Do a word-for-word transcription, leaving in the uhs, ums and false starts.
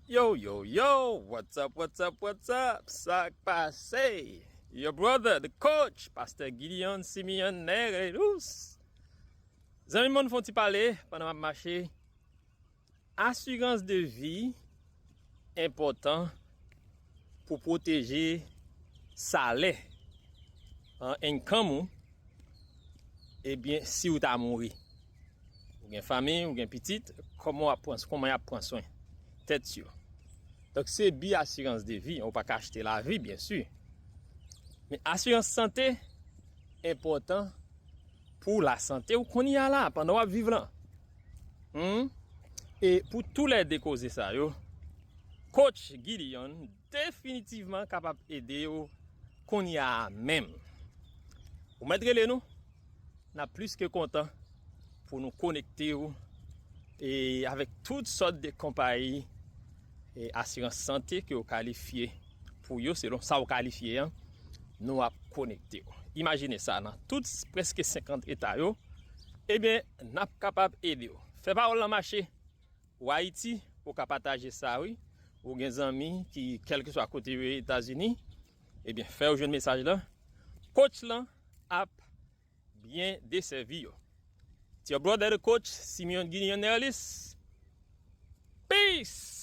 Yo, yo, yo, what's up, what's up, what's up? Sa k pase? Your brother, the coach, Pastor Gideon Simeon Nereus. Zanmi m, fon ti pale pandan m ap mache. Asirans de vi enpòtan pou pwoteje salè, an, income ou, ebyen, si w ta mouri. Ou gen fanmi, ou gen pitit, kòman w ap pran, kòman y ap pran swen tèt yo? Donk, se bi asirans de vi, ou pa ka achte lavi, byen si. Men asirans sante enpòtan pou lasante w kounye a la, pandan w ap viv lan. Hmm? E pou toulède koze sa yo, Coach Gideon definitivman kapab ede w kounye a menm. Ou mèt rele nou, n ap plis ke kontan pou nou konekte w e avèk tout sòt de konpayi e asirans sante ke w kalifye pou yo, selon sa w kalifye an, nou ap konekte w. Imajine sa, nan tout prèske senkant eta yo, ebyen, n ap kapab ede w. Fè pawòl lan mache. Ou Ayiti, ou ka pataje sa, wi. Ou gen zanmi ki, kèlkeswa kote yo ye Etazini, ebyen, fè yo jwenn mesaj lan. Coach lan ap byen desèvi yo. It's your brother, the coach, Simeon Gideon Nerlis. Peace!